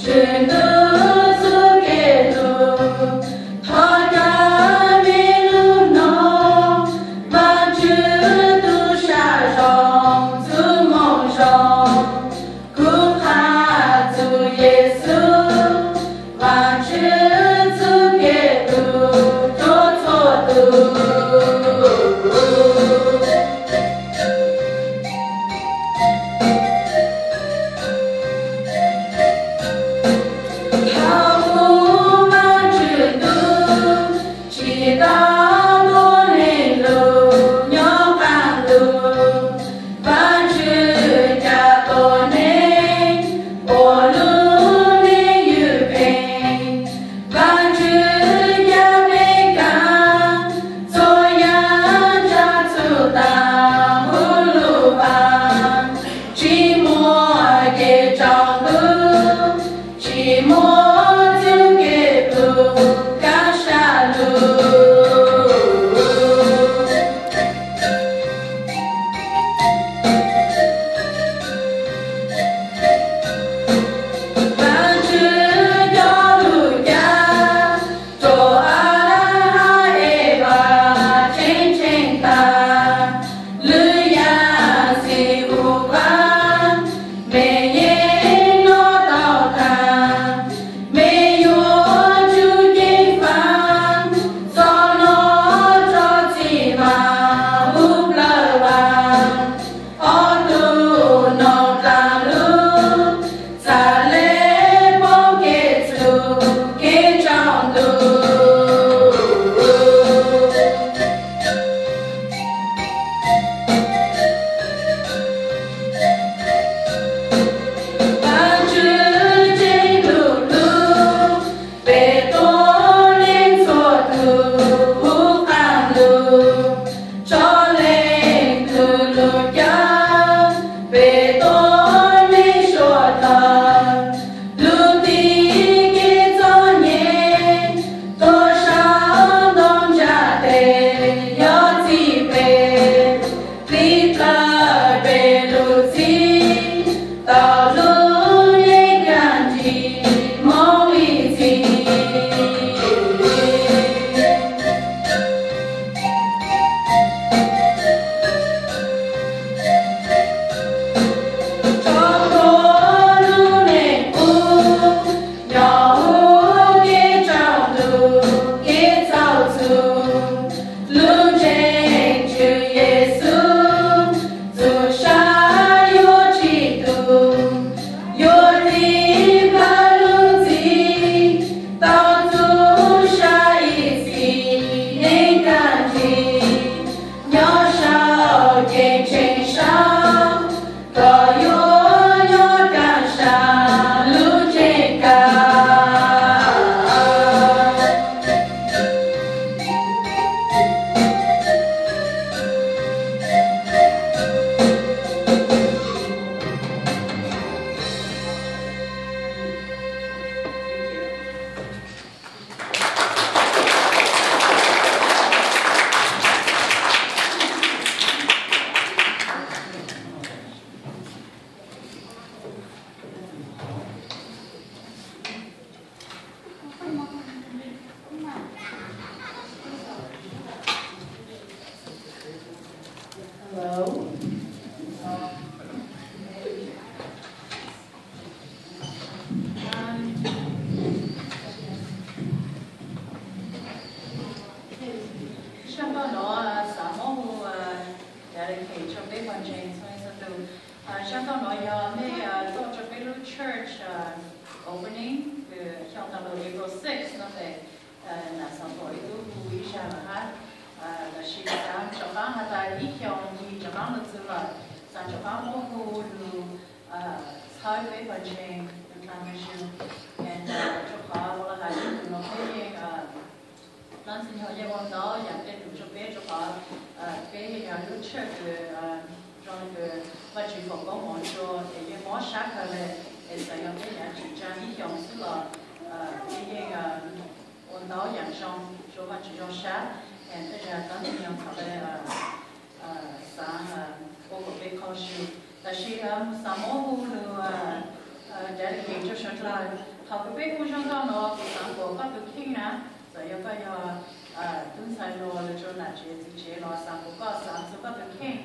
Tswv Ntuj txuj kev hlub, thov caw me lug noog Vaajtswv tug sam zoo txuj moo zoo. Kuv qha txug Yexus, Vaajtswv txuj kev hlub rua txhua tug. Thov kuv Vaajtswv Ntuj, tsi tau tuab neeg lug nyob qaab ntuj. Vaajtswv ca tuab neeg ua lub neej ywj pheej. Vaajtswv ca peb kaaj txhua yaam tsa txhua taag huv lub vaaj, tsi muaj kev tsaus ntuj, tsi muaj txuj kev hlub kaaj sab lug. Vaajtswv coj lug ca rua Aadaam hab Evaas tseeb tseeb taag, lwm yaam xim huv vaaj, mej yeej nov tau taag. Mej yuav tsum ceev faam, txhob nov tso txim maam huv plawv vaaj. Ob tug noog dlaag lug, txhaj le poob kev txug kev tsaus ntuj. Vaajtswv tseem lug hlub peb tuab neeg txhua tug huv qaab ntuj, tso leej tug lug ca peb tuab neeg suav dlawg. Lug tiv kev txom nyem, tuag saum ntoo ntsa tes yog txim peb, tiv plawg peb lub txim, tau lub neej kaaj ntsig moog ib txhis. Tso plhuav lub neej qub, nyob huv kev tsaus ntuj kev txhaum txug. Lub ntseg Tswv Yexus, txuj sa yuav tsi tu, yuav tiv plawg lub txim, tau txuj sa ib txhis neej kaaj ntsig. Nyob sau ceeb tsheej sau, koj yuav nyob kaaj sa lub ntseg kaaj. Hello. Sab koj nuav xaav muab hu dedicate rua peb pawg ntseeg txhua leej txhua tug. Sab koj nuav yog mej tuaj rua peb lub church opening kws xyoo tau lug April six no tes, nam xaav pum ib tug hu ib zag lawm hab, tab sis xaav rov qaab has tas ib xyoos yim rov qaab lug txug lawm, xaav rov qaab muab hu lug txhawb peb pawg ntseeg lug dlaa moog, rua qhov ua le has ib tug nuav peb yeej, Leej Ntxwg Nyoog yeej ua ntau yaam tej lug rua peb rua qhov peb yog lub church kws zoo le kws Vaajtswv foom koob moov rua es yeej mob sab kawg le, es txawm yog peb yav tsim tsaa ib xyoos xwb los peb yeej ua ntau yaam zoo rua Vaajtswv zoo sab, es tej zag Leej Ntxwg Nyoog txhad le xaav ua kuas peb qhov zug. Tab sis xaav muab hu lug dedicate rua suav dlawg, Thaum kws peb hu zaj nkauj no, kuv xaav kuas koj tus kheej na, txawm yog koj yog tub ntxhais los rau nam tsev txiv tsev los, xaav kuas koj xaav txug koj tus kheej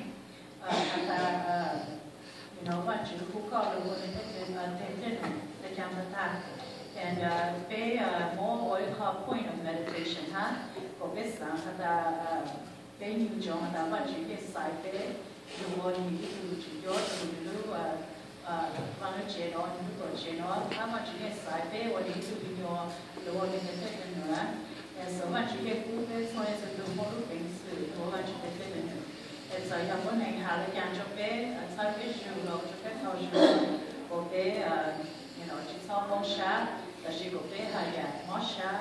has tas Vaajtswv hu koj lug ua nwg tej, tej, tej num le caag tag tag. And peb muab ua ib qho point of meditation hab, kuas peb xaav has tas peb nyuas ntsoov has tas Vaajtswv yeej xaiv peb lug ua nwg ib tug tswv cuab rua nwg lub, Vaaj lub tsev no, nwg lub tuam tsev no, hab Vaajtswv yeej xaiv peb ua nwg ib tug me nyuam lug ua nwg tej tej num na. Es Vaajtswv yeej pub peb txhua leej txhua tug muaj lub peev xwm lug ua Vaajtswv tej tej num. Es txawm yog muaj neeg has le caag rua peb, txhawb peb zug los rua peb tau zug, kuas peb tsi txhob poob sab, tab sis kuas peb has yam mob sab,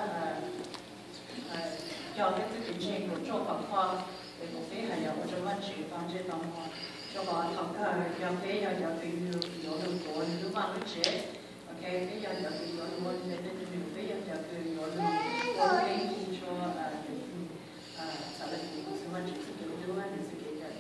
coj peb txuj kev ntseeg kuas ruaj khov kho, es kuas peb has yam ua rua Vaajtswv tau ntsej tau muag, rua qhov thaum kawg yog peb yog cov kws yuav lug tuav nwg lub Vaaj lub tsev. Ok, peb yog cov kws yuav lug ua nwg tej tej num, peb yog cov kws yuav lug ua keeb rua txhua leej txhua tug, txhua Vaajtswv txuj kev hlub, nwg txuj kev kawm.